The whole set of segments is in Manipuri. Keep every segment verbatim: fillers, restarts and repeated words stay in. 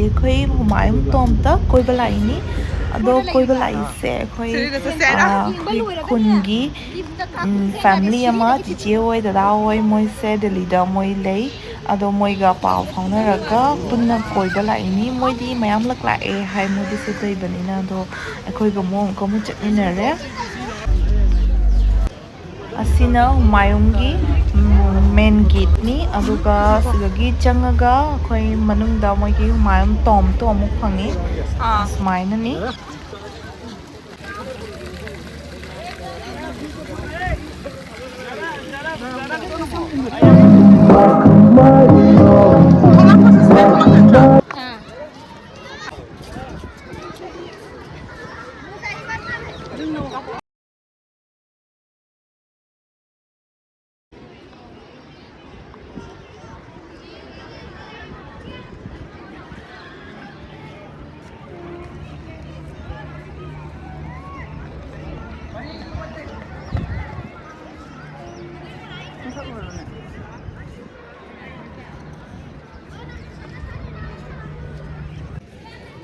ꯑꯩꯈꯣꯏ ꯍꯨꯃꯥꯌꯨꯝ ꯇꯣꯝꯇ ꯀꯣꯏꯕ ꯂꯥꯛꯏꯅꯤ꯫ ꯑꯗꯣ ꯀꯣꯏꯕ ꯂꯥꯛꯏꯁꯦ ꯑꯩꯈꯣꯏ, ꯁꯤꯗ ꯆꯠꯁꯦ ꯍꯥꯏꯔꯣ? ꯑꯥ, ꯑꯩꯈꯣꯏ ꯈꯨꯟꯒꯤ, ꯎꯝ, ꯐꯦꯃꯤꯂꯤ ꯑꯃ, ꯆꯤꯆꯦ ꯍꯣꯏ, ꯗꯗꯥ ꯍꯣꯏ, ꯃꯣꯏꯁꯦ ꯗꯦꯜꯂꯤꯗ ꯃꯣꯏ ꯂꯩ꯫ ꯑꯗꯣ ꯃꯣꯏꯒ ꯄꯥꯎ ꯐꯥꯎꯅꯔꯒ ꯄꯨꯟꯅ ꯀꯣꯏꯕ ꯂꯥꯛꯏꯅꯤ꯫ ꯃꯣꯏꯗꯤ ꯃꯌꯥꯝꯂꯛ ꯂꯥꯛꯑꯦ ꯍꯥꯏ, ꯃꯣꯏꯗꯤ ꯁꯤꯗ ꯂꯩꯕꯅꯤꯅ꯫ ꯑꯗꯣ ꯑꯩꯈꯣꯏꯒ ꯑꯃꯨꯛ ꯑꯃꯨꯛꯀ ꯑꯃꯨꯛ ꯆꯠꯃꯤꯟꯅꯔꯦ꯫ ꯑꯁꯤꯅ ꯍꯨꯃꯥꯌꯨꯝꯒꯤ, ꯎꯝ, ꯃꯦꯟ ꯒꯦꯠꯅꯤ꯫ ꯑꯗꯨꯒ ꯁꯤꯗꯒꯤ ꯆꯪꯉꯒ ꯑꯩꯈꯣꯏ ꯃꯅꯨꯡꯗ ꯃꯣꯏꯒꯤ ꯍꯨꯃꯥꯌꯨꯝ ꯇꯣꯝꯇꯣ ꯑꯃꯨꯛ ꯐꯪꯉꯤ꯫ ꯑꯥ꯫ ꯁꯨꯃꯥꯏꯅꯅꯤ꯫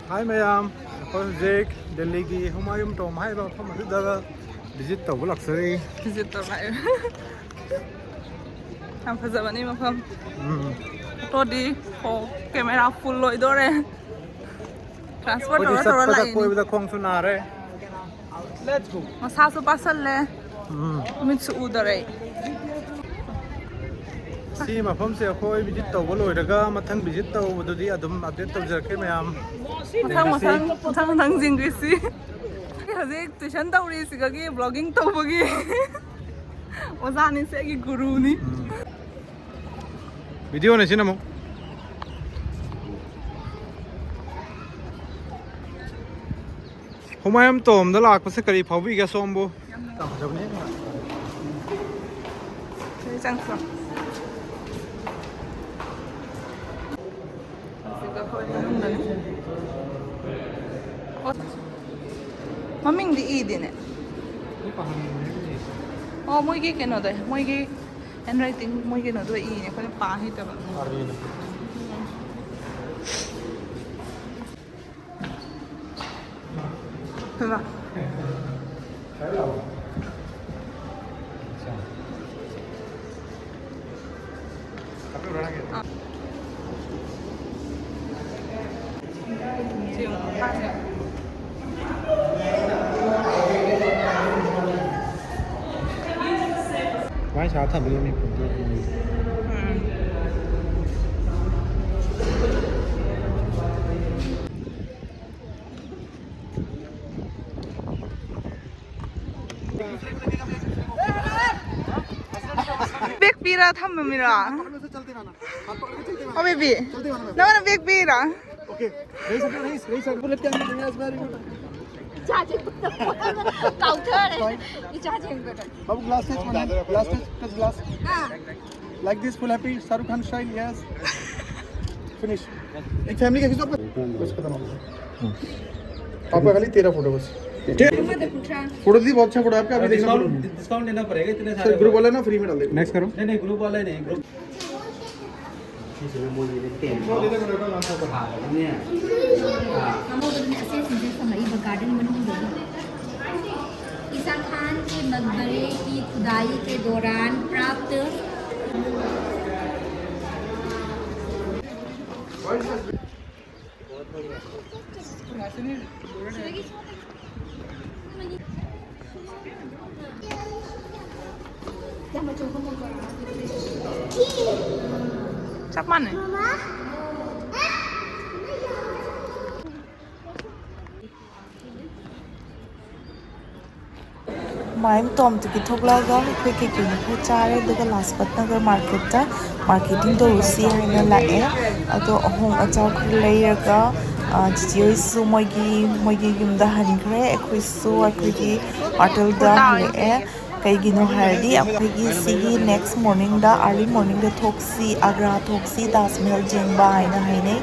ꯍꯥꯏ ꯃꯌꯥꯝ, ꯑꯩꯈꯣꯏ ꯍꯧꯖꯤꯛ ꯗꯦꯜꯂꯤꯒꯤ ꯍꯨꯃꯥꯌꯨꯝ ꯇꯣꯝ ꯍꯥꯏꯔꯤꯕ ꯃꯐꯝ ꯑꯗꯨꯗ ꯚꯤꯖꯤꯠ ꯇꯧꯕ ꯂꯥꯛꯆꯔꯤ꯫ ꯚꯤꯖꯤꯠ ꯇꯧꯕ ꯍꯥꯏꯔꯤꯕ꯫ ꯌꯥꯝ ꯐꯖꯕꯅꯤ ꯃꯐꯝ꯫ ꯎꯝ꯫ ꯐꯣꯇꯣꯗꯤ, ꯑꯣ, ꯀꯦꯃꯦꯔꯥ ꯐꯨꯜ ꯂꯣꯏꯗꯣꯔꯦ꯫ ꯇ꯭ꯔꯥꯟꯁꯐꯔ ꯑꯩꯈꯣꯏꯗꯤ ꯇꯧꯔ ꯇꯧꯔ ꯆꯠꯄꯗ ꯂꯥꯛꯏꯅꯤ꯫ ꯀꯣꯏꯕꯗ ꯈꯣꯡꯁꯨ ꯅꯥꯔꯦ꯫ ꯃꯁꯥꯁꯨ ꯄꯥꯁꯜꯂꯦ꯫ ꯎꯝ꯫ ꯃꯤꯠꯁꯨ ꯎꯗꯔꯦ꯫ ꯁꯤ ꯃꯐꯝꯁꯦ ꯑꯩꯈꯣꯏ ꯚꯤꯖꯤꯠ ꯇꯧꯕ ꯂꯣꯏꯔꯒ ꯃꯊꯪ ꯚꯤꯖꯤꯠ ꯇꯧꯕꯗꯨꯗꯤ ꯑꯗꯨꯝ ꯑꯞꯗꯦꯠ ꯇꯧꯖꯔꯛꯀꯦ ꯃꯌꯥꯝ꯫ ꯃꯊꯪ, ꯌꯦꯡꯉꯁꯤ꯫ ꯃꯊꯪ, ꯃꯊꯪ, ꯃꯊꯪ ꯌꯦꯡꯁꯤ꯫ ꯍꯧꯖꯤꯛ ꯇꯨꯏꯁꯟ ꯇꯧꯔꯤꯁꯤꯒꯒꯤ ꯕ꯭ꯂꯣꯒꯤꯡ ꯇꯧꯕꯒꯤ ꯑꯣꯖꯥꯅꯤ, ꯁꯤ ꯑꯩꯒꯤ ꯒꯨꯔꯨꯅꯤ꯫ ꯎꯝ꯫ ꯚꯤꯗꯤꯑꯣꯅꯦ ꯁꯤꯅ ꯑꯃꯨꯛ꯫ ꯍꯨꯃꯥꯌꯨꯝ ꯇꯣꯝꯗ ꯂꯥꯛꯄꯁꯦ ꯀꯔꯤ ꯐꯥꯎꯕꯤꯒꯦ ꯁꯣꯝꯕꯨ? ꯌꯥꯝ ꯅꯨꯡꯉꯥꯏ꯫ ꯁꯤꯗ ꯆꯪꯈ꯭ꯔꯣ꯫ ꯍꯧꯖꯤꯛ ꯑꯩꯈꯣꯏ ꯃꯅꯨꯡꯗꯅꯤ꯫ ꯑꯣ, ꯃꯃꯤꯡꯗꯤ ꯏꯗꯦꯅꯦ꯫ ꯑꯣ, ꯃꯣꯏꯒꯤ ꯀꯩꯅꯣꯗ, ꯃꯣꯏꯒꯤ ꯍꯦꯟ ꯔꯥꯏꯇꯤꯡ, ꯃꯣꯏ ꯀꯩꯅꯣꯗꯣ ꯏꯅꯦ, ꯑꯩꯈꯣꯏꯅ ꯄꯥ ꯍꯩꯇꯕ꯫ ꯎꯝ꯫ ꯃꯥꯏ ꯁꯥ ꯊꯝꯕꯤꯔꯝꯃꯤ ꯐꯣꯟꯗꯣ꯫ ꯕꯦꯛ ꯄꯤꯔ ꯊꯝꯃꯝꯃꯤꯔꯣ? ꯑꯣ, ꯕꯦꯕꯤ꯫ ꯅꯪꯅ bag ꯄꯤꯔꯥ? Okay. Raise up your hands, raise up. Bullet camera, yes, very good. ꯏꯆꯥꯁꯦ ꯀꯥꯎꯊꯔꯦ꯫ ꯏꯆꯥꯁꯦ ꯌꯦꯡꯕꯗ꯫ ꯕꯥꯕꯨ, glass touch ꯃꯅꯥ, glass touch, touch glass. हाँ। Like this, full happy, Shahrukh Khan style, yes. Finish. एक family का खींचो आपका। बस खत्म हो गया। आपका खाली तेरह फोटो बस। फोटो दी, बहुत अच्छा फोटो आपका, अभी देखना। Discount, discount लेना पड़ेगा इतने सारे। Sir, group वाला ना free में डाल देगा। Next करो। नहीं, नहीं, group वाला ही नहीं, group। ꯃꯣꯗꯤꯅ ꯑꯁꯦꯡꯕꯁꯦ ꯐꯪꯉꯛꯏꯕ ꯒꯥꯔꯗꯦꯟ ꯃꯅꯨꯡꯗꯒꯤ꯫ ꯏꯁꯥ ꯈꯥꯟ ꯀꯤ ꯃꯛꯕꯔꯦ ꯀꯤ ꯈꯨꯗꯥꯏ ꯀꯦ ꯗꯧꯔꯥꯟ ꯄ꯭ꯔꯥꯞꯇ꯫ ꯆꯞ ꯃꯥꯟꯅꯩ꯫ ꯃꯥꯏꯝ ꯇꯣꯝꯇꯒꯤ ꯊꯣꯛꯂꯛꯑꯒ ꯑꯩꯈꯣꯏ ꯀꯩꯀꯩꯅꯣ ꯈꯔ ꯆꯥꯔꯦ, ꯑꯗꯨꯒ ꯂꯥꯖꯄꯠ ꯅꯒꯔ ꯃꯥꯔꯀꯦꯠꯇ ꯃꯥꯔꯀꯦꯇꯤꯡ ꯇꯧꯔꯨꯁꯤ ꯍꯥꯏꯅ ꯂꯥꯛꯑꯦ꯫ ꯑꯗꯣ ꯑꯍꯣꯡ ꯑꯆꯥꯎ ꯈꯔ ꯂꯩꯔꯒ, ꯑ, ꯆꯤꯆꯦ ꯍꯣꯏꯁꯨ ꯃꯣꯏꯒꯤ, ꯃꯣꯏꯒꯤ ꯌꯨꯝꯗ ꯍꯟꯈ꯭ꯔꯦ, ꯑꯩꯈꯣꯏꯁꯨ ꯑꯩꯈꯣꯏꯒꯤ ꯍꯣꯇꯦꯜꯗ ꯍꯜꯂꯛꯑꯦ꯫ ꯀꯩꯒꯤꯅꯣ ꯍꯥꯏꯔꯗꯤ ꯑꯩꯈꯣꯏꯒꯤ ꯁꯤꯒꯤ next morningꯗ, early morningꯗ ꯊꯣꯛꯁꯤ, ꯑꯒ꯭ꯔꯥ ꯊꯣꯛꯁꯤ, ꯇꯥꯖ ꯃꯍꯜ ꯌꯦꯡꯕ ꯍꯥꯏꯅ ꯍꯥꯏꯅꯩ꯫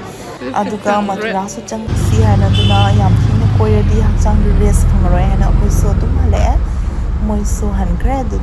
ꯑꯗꯨꯒ ꯃꯊꯨꯔꯥꯁꯨ ꯆꯪꯁꯤ ꯍꯥꯏꯅ, ꯑꯗꯨꯅ ꯌꯥꯝ ꯊꯦꯡꯅ ꯀꯣꯏꯔꯗꯤ ꯍꯛꯆꯥꯡꯗ rest ꯐꯪꯉꯔꯣꯏ ꯍꯥꯏꯅ ꯑꯩꯈꯣꯏꯁꯨ ꯑꯗꯨꯝ ꯍꯜꯂꯛꯑꯦ꯫ ꯃꯣꯏꯁꯨ ꯍꯟꯈ꯭ꯔꯦ꯫ ꯑꯗꯨ